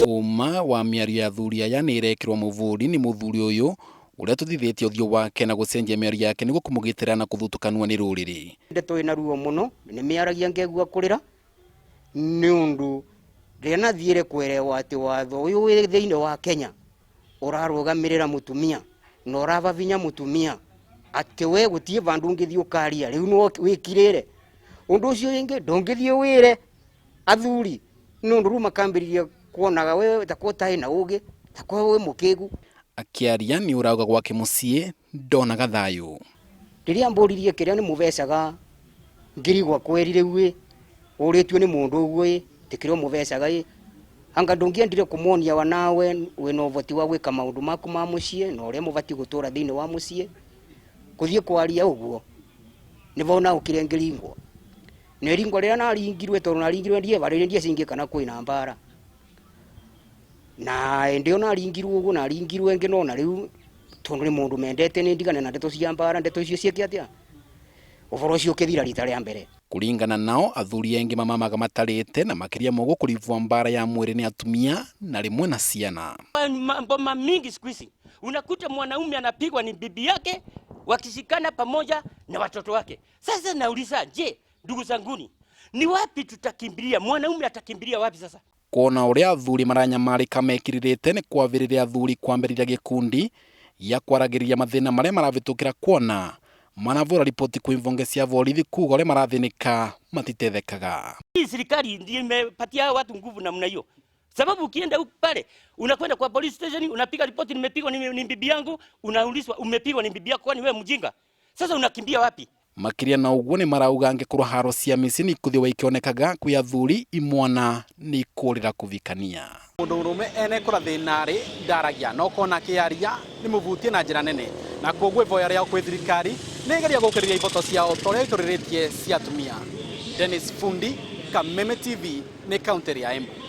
Ũma wa mĩario ya athuri aya nĩ ĩrekĩrwo mũbũri nĩ mũthuri ũyũ ũrĩa tũthithĩtie ũthiũ wake na gũcenjia mĩario yake nĩguo kũmũgitĩra na kũthutũkanwo nĩ rũrĩrĩ. Ndeto ĩna ruo mũno nĩ mĩaragia ngegua kũrĩra nĩ ũndũ rĩrĩa nathiĩre kwerewa atĩ watho ũyũ wĩ thĩinĩ wa Kenya ũrarũgamĩrĩra mũtumia na ũravavinya mũtumia atĩ we gũtiĩ vandũ ũngĩthiĩ ũkaria rĩu no wĩkirĩre ũndũ ũcio ĩngĩ ndũngĩthiĩ wĩre athuri nĩ ũndũ rĩu makambĩrĩria kuonaga we tako ũtarĩ na ũgĩ tako wĩ mũkĩgu. Akĩaria nĩ ũrauga gwake mũciĩ ndonaga thayũ. Rĩrĩa mbũririe kĩrĩa nĩ mũbecaga ngĩrigwa kweri rĩu ĩ ũrĩtio nĩ mũndũ ũguo ĩ tĩ kĩrĩa ũmũbecaga ĩ anga ndũngĩendire kũmuonia wa nawe wĩna ũhoti wa gwĩka maũndũ maku ma mũciĩ na ũrĩa mũbatiĩ gũtũra thĩinĩ wa mũciĩ kũthiĩ kwaria ũguo nĩvo naũkire ngĩringwo na iringwa rĩrĩa naringirwe tondũ naringirwe ndievarĩirie ndiecingĩ kana kwĩna mbara na ĩndĩ ĩyo naringirwo ũguo naringirwe ngĩnona rĩu tondũ nĩ mũndũ mendete nĩ ndigane na ndeto cia mbara ndeto icio ciĩke atĩa ũhoro ũcio ũkĩthira rita rĩa mbere. Kũringana nao athuri aingĩ mamamaga matarĩte na makĩria moguo kũrivwo mbara ya mwĩrĩ nĩ atumia na rĩmwe na ciana. Mboma mingi siku hizi unakuta mwanaume anapigwa ni bibi yake wakishikana pamoja na watoto wake. Sasa nauliza, je, ndugu zanguni, ni wapi tutakimbilia? Mwanaume atakimbilia wapi sasa? Kuona ũrĩa athuri maranyamarĩka mekirĩrĩte nĩ kwambĩrĩria athuri kwambĩrĩria gĩkundi gĩa kwaragĩrĩria mathĩna marĩa maravĩtũkĩra kuona manavũra riboti kwĩ mbunge cia borithi kuga ũrĩa marathĩnĩka matitethekaga. Hii serikali ndiyo imepatia watu nguvu namna hiyo. Sababu ukienda huko pale unakwenda kwa police station unapiga ripoti, nimepigwa ni bibi yangu, unaulizwa umepigwa ni bibi yako, kwani wewe mjinga? Sasa unakimbia wapi? Makĩria na ũguo nĩ marauga angĩkorwo haro cia mĩciĩ nĩ ikũthĩwa ikĩonekaga kwĩ athuri imwana nĩ ikũrĩra kũvikania. Mũndũ mũrũme enekora thĩna-rĩ ndaragia no kona akĩaria nĩ mũbutie na njĩra nene na koguo ivoya rĩao kwĩ thirikari nĩ igeria gũkĩrĩria iboto ciao ta ũrĩa itũrĩrĩtie cia atumia. Dennis Fundi, Kameme TV, nĩ kaũntĩ ya Embu.